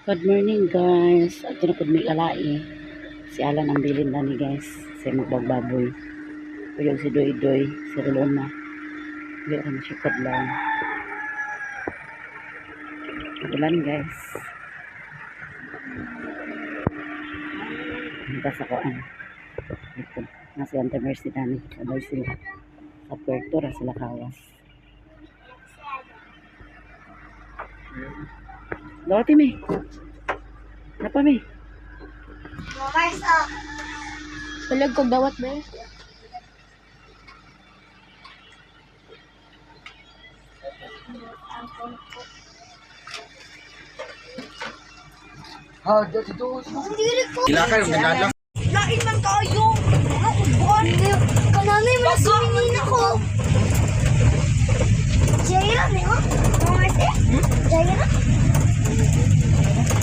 Good morning, guys. Ato na pud mi kalai. Si Alan ang bilin na ni, guys. Si magbagbaboy. Kuyog si Doy Doy, si Rolona. Hindi ka masyukad lang. Ulan, guys. Punta sa kuan. Dito. Nasa Ante Mercy dani. Sabay sila. Sa Puerto ra sila kawas. Dawati mi. Napa mi? Mars, ah. Palag kog dawat ba? Ilakay, ang ganda lang. Lain man kayo. Ano ko buwan? Kananay mo sumingin ako. Jaira ni oh. Mars eh? Jaira?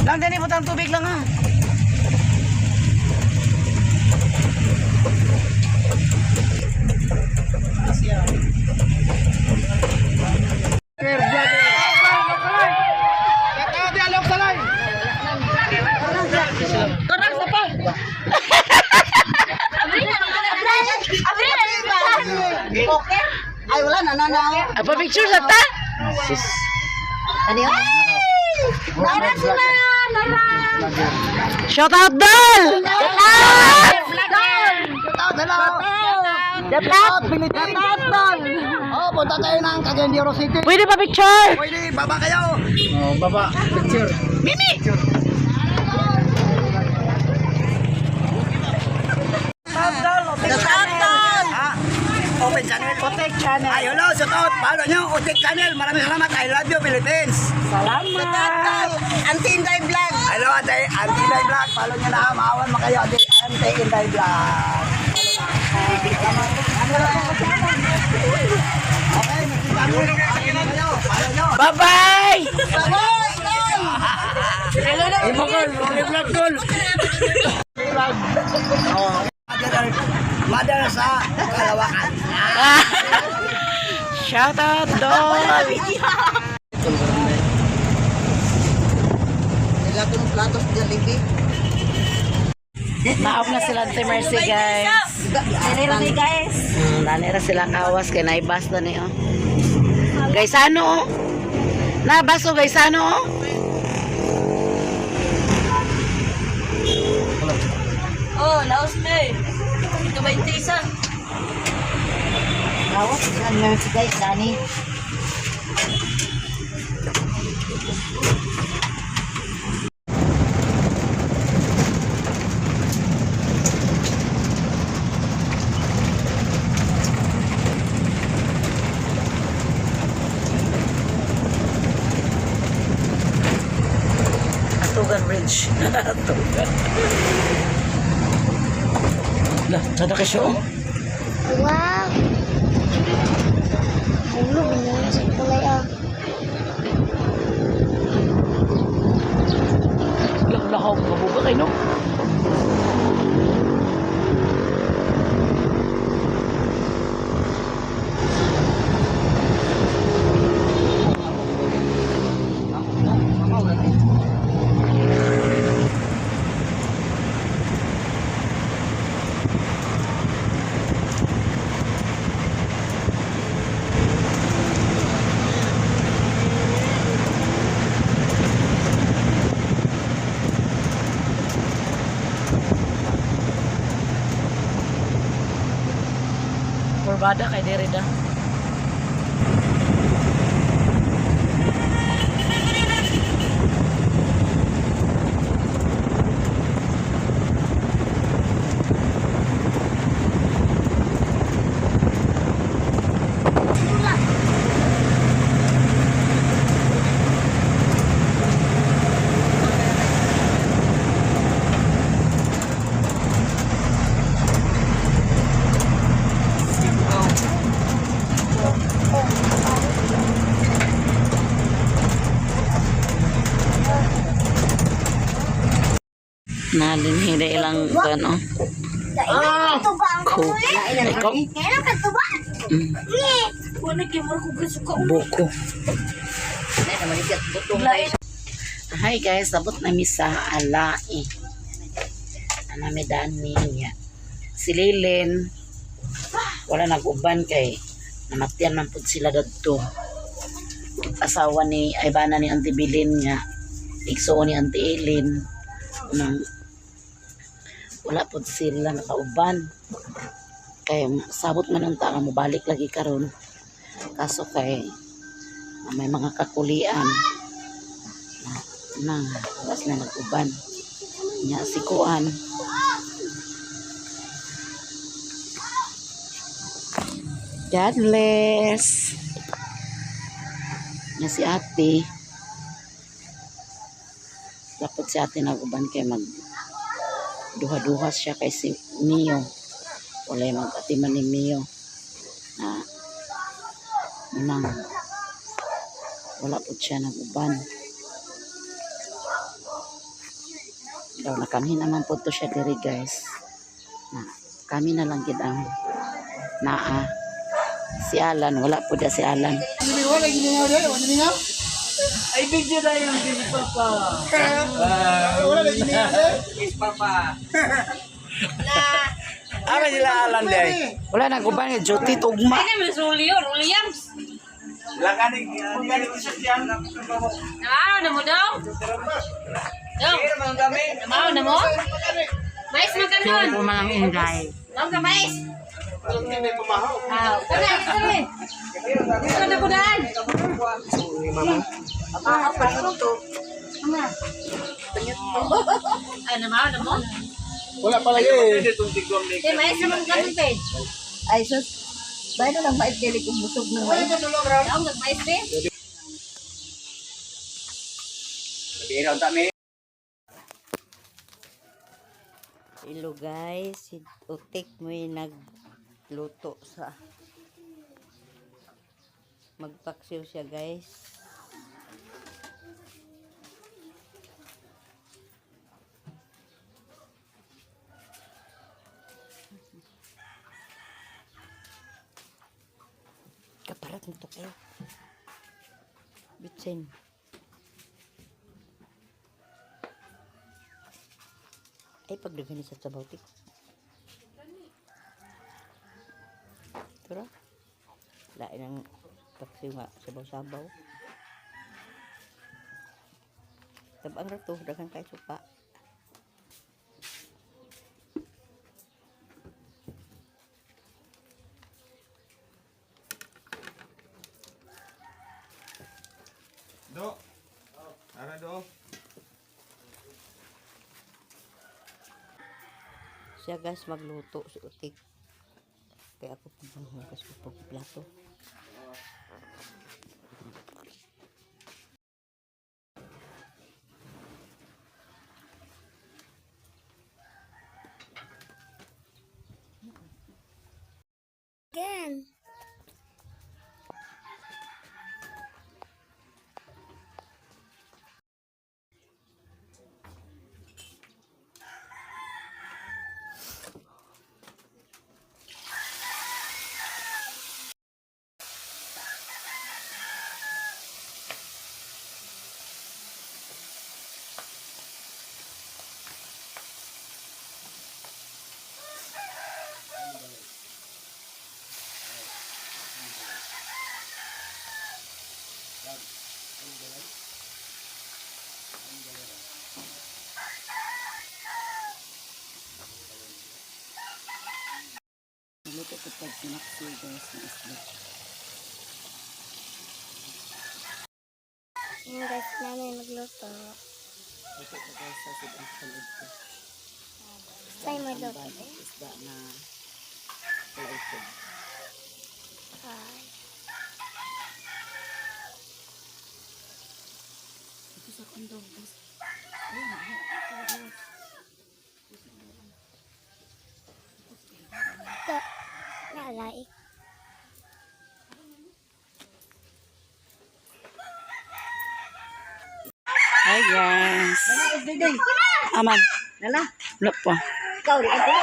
Lang dani butang tubig lang ha. Ay, wala na, na, na. Apa picture sa ta? Sus. Ano yun? Nara sila! Nara! Shout out Dol! Shout out, hello! Shout Shout out, Philippines! Oh, punta tayo ng Cagayan de Oro City. Pwede pa picture? Pwede, baba kayo! Oh, baba. Picture. Mimi! Ah, Open channel. Open channel. Ay, hello, shout out. Follow nyo, Open channel. Maraming salamat. I love you, Philippines. Salamat! Auntie Inday Vlog. Hello, Ate Auntie Inday Vlog. Follow nyo na. Maawan mo kayo, Ate Auntie Inday Vlog. Okay, nakita mo. Follow nyo. Bye-bye! Imo kol, may vlog kol. Mother, mother sa Kalawakan. Shout out Dol! Nila ng platos Jollibee. Naop na sila Ante Mercy, guys. Nara guys. Dani ra sila kawas kay naibas na ni oh. Guys, ano oh? Nabaso guys, ano oh? Oh, laos na eh. Ito ba yung tisa? Kawas sila Mercy guys, Dani. Atugan Bridge. Atugan. Lah, sada ka siya oh. Wow! Hulog na sa kulay ah. Lah, lahaw, mabuga kay no. Kurbada kay diri da. Nalin hila ilang kuan oh. Dailan ka ba ang Ko. kulay? Ikaw? Kailan ka ba? Ni! Wala kay mo ko gusto ko. Buko. Hi guys, abot na mi sa Alae. Ana mi dani niya. Si Lilen, wala nag-uban kay namatyan man pud sila dadto. Asawa ni ay bana ni Auntie Bilin nga igsuon ni Auntie Elin. Unang wala pud sila nakauban. Kay sabot man ang tao mobalik lagi karon. Kaso kay may mga kakulian na wala sila nag-uban. Nya si Kuan. God bless. Nya si ate. Dapat si ate nag-uban kay mag duha-duha siya kay si Mio. Wala yung mag-atiman ni Mio. Na unang wala po siya nag-uban. Daw na kami naman po to siya diri guys. Na kami na lang gid ang naa. Si Alan, wala po dya si Alan. Ay, video na yung si Papa. Wala lagi niya. Yes, Papa. Ara sila Alan day. Wala nang uban nga duty tugma. Ay, naman Rulio, Ruliams. Laganig, magaling sa tiyan. Namaw na mo daw. Daw. Namaw na mo? Mais man ka nun. Kumanang inday. Daw ka mais. Ah, kana, kani. Gusto na ko daan. Ay, namaw na mo? Wala pala eh. Eh, mais naman ka nun, te. Ay sus, bayo na lang mais dili kung busog ng mais. Daw, nagmais, te. Hello guys, si Utik mo'y nagluto sa magpaksiw siya guys. Kaparat nito kayo. Bitsin. Ay, pagdagan ni sa sabaw, tik. Tura. Lain ang paksiw nga, sabaw-sabaw. Tabang rato, daghang kay supa. Do. Ara do. Siya guys, magluto si Utik. Kaya ako paghugas ko pag plato. Again. Luto ko pag sinaksi guys na isda. Ayan guys, nanay magluto. Luto ko guys sa sidang salud ko. Sa'yo magluto. Isda na wala ito. Ay. Ito sa kondom guys. Ito. Nalaik. Hi guys. Aman. Nala, Wala pa. ikaw rin ako.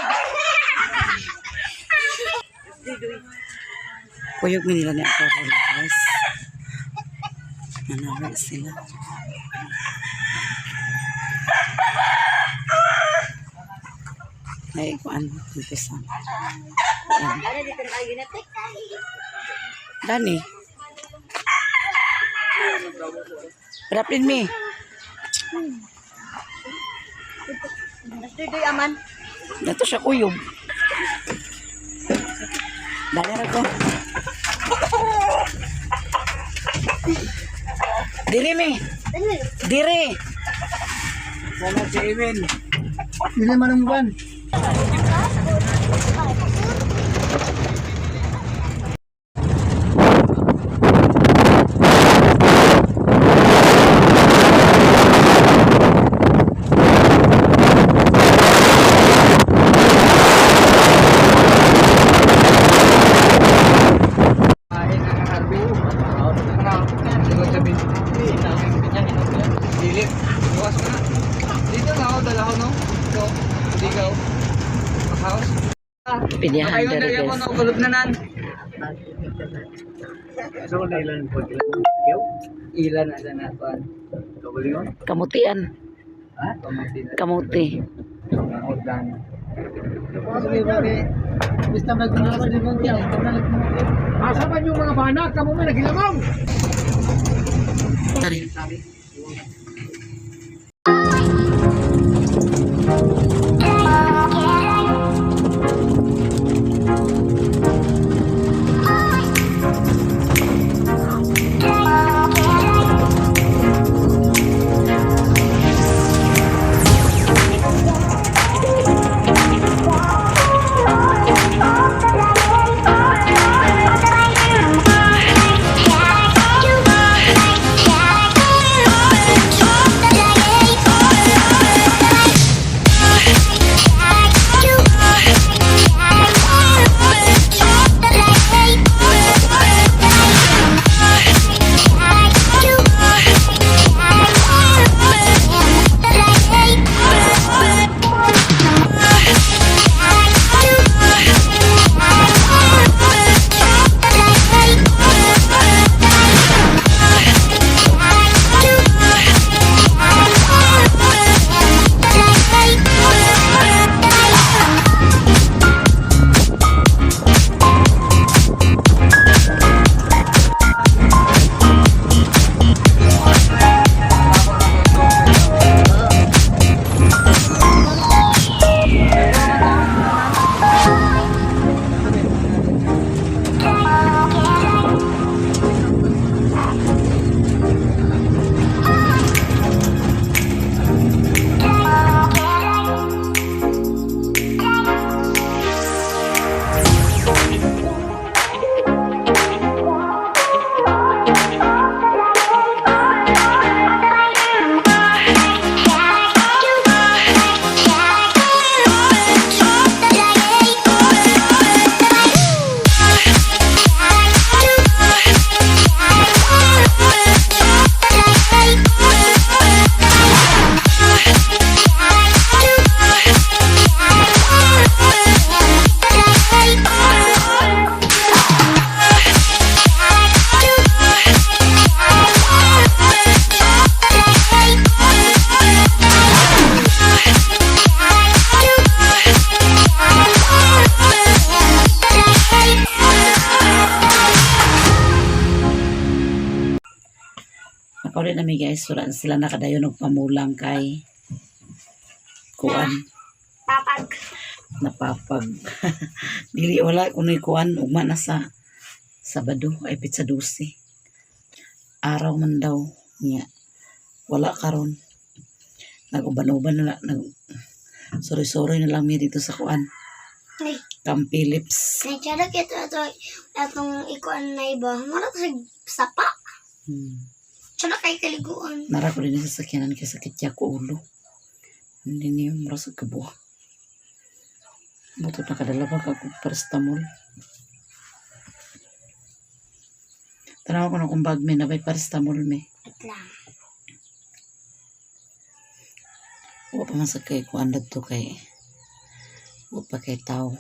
Kuyog mi nila ni ako guys. Nanara sila. Ay, kuan dito sa. Ano dito na ayun na Dani. Rapin mi. Duy aman. Dato siya kuyog. Dali ra ko. Diri mi. Diri. Sana si Emin. Hindi man ang ban. Dito na ako, dala ko no? Ito, ligaw. House. Pinihan Ayun, diri dali ako guys. no, kulog na nan. Ilan na na kuan. Kamutian. Ha? Kamuti na. Kamuti. Kamutan. Asa man yung mga bana, kamo man nagilamang. Dari. Nakauli na mi guys, wala na sila nakadayon og pamulang kay kuan. Papag. Napapag. Dili wala kunoy kuan ugma na sa Sabado ay pitsa 12. Araw man daw niya. Wala karon. Nag-uban-uban na lang, nag sorry-sorry na lang mi dito sa kuan. Ay, Camp Phillips. ay, tiyadak ito, ito, itong ikuan na iba. Mura to sa sapa. Tiyadak kay kaliguan. Nara ko din sa sakyanan kay sakit ya ko ulo. Hindi niyo mura sa kabuha. Butot nakadala ba ka kog paracetamol. Tanaw ko na kung bag me nabay paracetamol me. Wait lang. Wa pa man sa kay kuan dadto kay wa pa kay tao.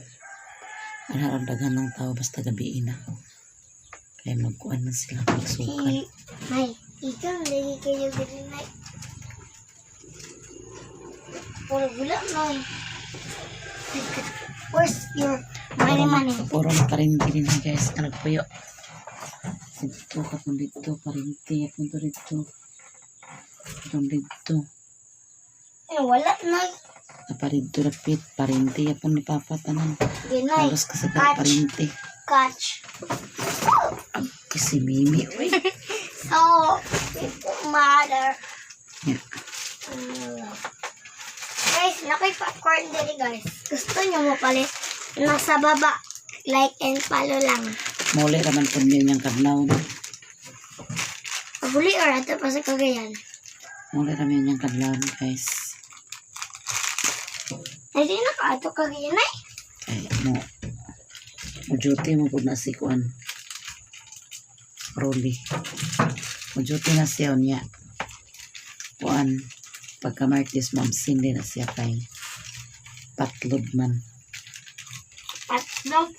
Ang daghan ng tao basta gabi na. Kay magkuan man sila magsukal. Si, may, ikaw, lagi kayo dito na. Puro gula, may. Where's your money money? Puro na parinti din ha, guys. Nga nagpuyo. Dito, katong dito, parinti. Katong dito. Katong dito. Eh, wala na. Naparidto rapit, parinti. Yapon ni Papa tanan. Ginay. Halos kasi ka Catch. parinti. Catch. Kasi Mimi, uy. So, it matter. Yeah. Guys, nakoy popcorn diri guys. Gusto niyo mo palit? Nasa baba. Like and follow lang. Muli raman po niyo niyang kadlaw. Paguli or ato pa sa Cagayan. Muli raman niyang kadlaw, guys. Ay, di na ka ato Cagayan ay. Ay, mo. Mo duty mo po na si Kuan. Rolly. Mo duty na siya niya. Kuan. Pagka Martes, ma'am, sindi na siya kay patlod man. Tatlong.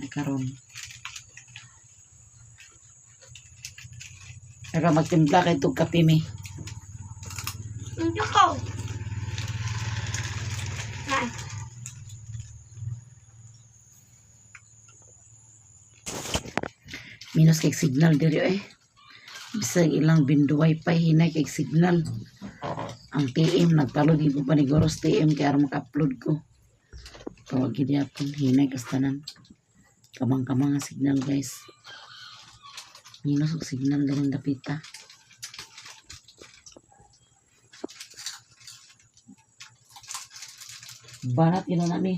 Ay karon. Pero magtimpla kay tug kape mi. Hindi ko. Na. Minus kay signal diri eh. Bisag ilang bindo wifi hinay kay signal. Ang TM nagpalod ko pa ni Goros TM kay aron maka-upload ko. Tawag gid yapon hinay kastanan. Kamang-kamang ang signal guys. Minus og signal diri dapita. Banat ina na ni.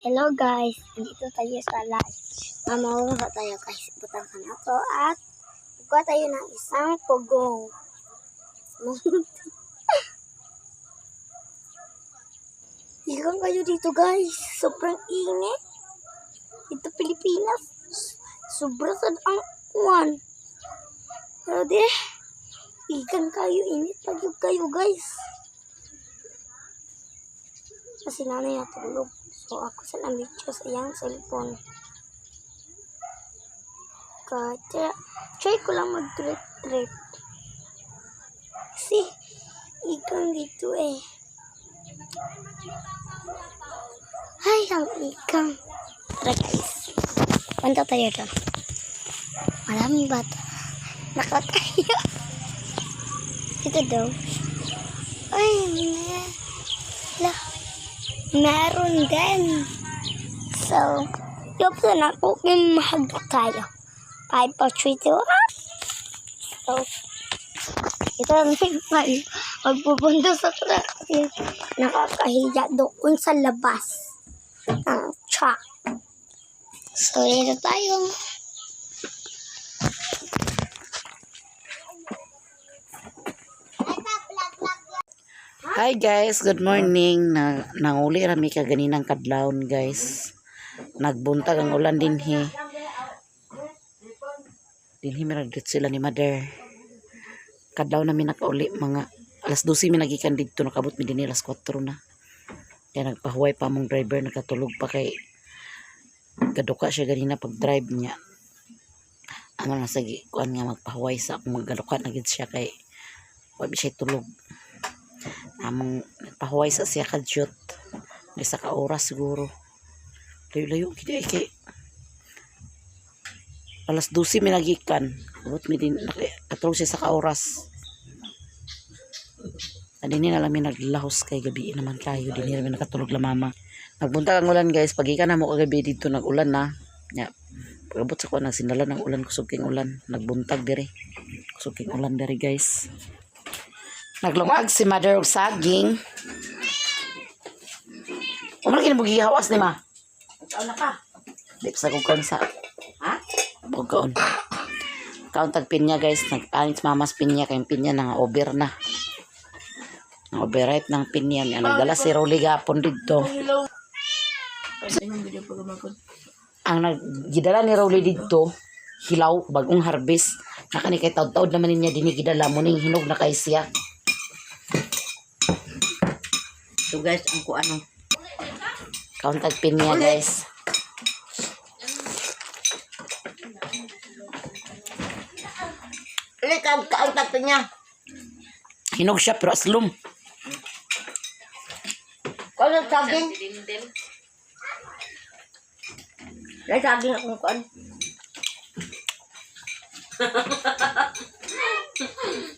Hello guys, dito tayo sa live. Mamawala tayo guys. Butang ka na to at kuha tayo ng isang pugong. Ikan kayo dito guys. Sobrang init. Dito Pilipinas. Sobra sad ang uwan. Pero di, ikan kayo init pag yun kayo guys. Kasi nanay natulog. So ako sa lamidyo sa iyang cellphone. Kaya, try ko lang mag-trip trip. Kasi, ikang dito eh. Ay, ang ikang. Tara guys. Punta tayo doon. Maraming bata. Nakatayo. Ito daw. Ay, me. La. Meron din. So, yup na ako yung mahagdok tayo. 5, 4, 3, 2, 1. So, ito ang tayo. Magpupunta sa truck kasi nakakahiya doon sa labas ng truck. So, ito tayo. Hi guys, good morning. Na nanguli rami ka ganinang kadlawon guys. Nagbuntag ang ulan dinhi. Dinhi miragdit sila ni mother. Kadlaw na mi nakauli mga alas 12 mi nagikan didto, nakabot mi dinhi alas 4 na. Kaya nagpahuway pa among driver, nakatulog pa kay kaduka siya ganina pag drive niya. Ano na sige, kuan nga magpahuway sa akong maggaduka na gid siya kay wa siya tulog among nagpahuway sa siya kadyot isa ka oras siguro layo-layo gid ay kay alas 12 mi nagikan abot mi din katulog siya sa ka oras. Adini na lang mi naglahos kay gabi naman kayo dinhi ra mi nakatulog la mama. Nagbuntag ang ulan guys, pagikan na mo kagabi dito nag-ulan na nya. Pagabot sa kuan nagsindalan ang ulan, kusog king ulan, nagbuntag diri, kusog king ulan diri guys. Naglungag si mother og saging. Umra kini mo gihawas ni ma. Kaon na ka. Di pa sa kong kaon sa. Ha? Kaon. Kaon tag pinya guys, nag-anit mamas pinya kay yung pinya nang over na. Nang overripe ng pinya niya. Nagdala si Rolly gapon didto. Ang naggidala ni Rolly didto, hilaw, bagong harvest. Nakani kay taud-taud naman niya dinhi gidala mo ning hinog na kay siya. So guys, ang kuano. Kaon tag pinya guys. Likaw kaon tag pinya. Hinog siya pero aslom. Kuan ang saging. Lay saging akong kuan.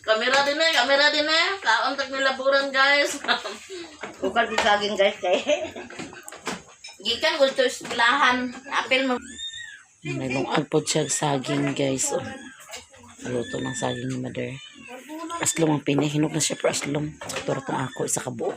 Kamera din eh, kamera din eh. Kaon tag nilaburan, guys. Ukal di saging, guys, kay. Gikan gusto eskwelahan. Apil mo. Naglungag po siya og saging, guys. Oh. Naluto ng saging ni mother. Aslom ang pinya. Hinog na siya pero aslom. Turo tong ako isa ka buo.